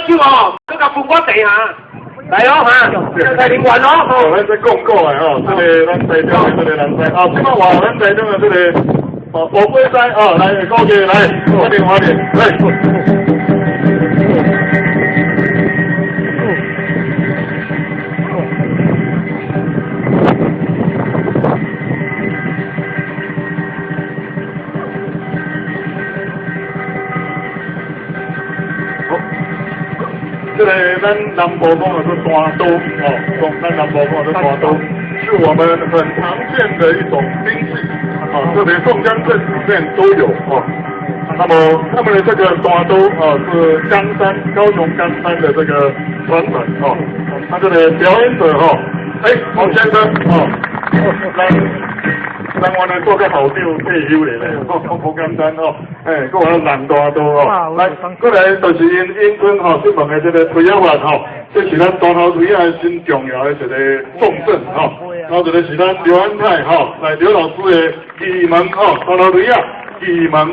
手哦，閣共分我茶哈。來哦哈，來零元哦。哦，咱這講過來哦，這个咱台中的這个人才，啊，這擺換咱台中的這个哦，烏龜師哦，來，過去來，歡迎歡迎，來。這个咱南部講的做單刀哦，講咱南部講的做單刀，是我們很常見的一種兵器啊，特別宋江陣裡面都有哦。那麼他們的這個單刀啊，是岡山高雄岡山的這個傳承哦。他這個表演者哈，哎，黃先生哦，咱咱原來做個校長退休的咧，好簡單哦。哎，閣有人單刀哦，來，過來就是𪜶永春吼，新聞的這个推仔員吼，這是咱大頭推仔真重要的一個重鎮吼。然後這个是咱劉安泰吼，來劉老師的義門吼，大頭推仔義門。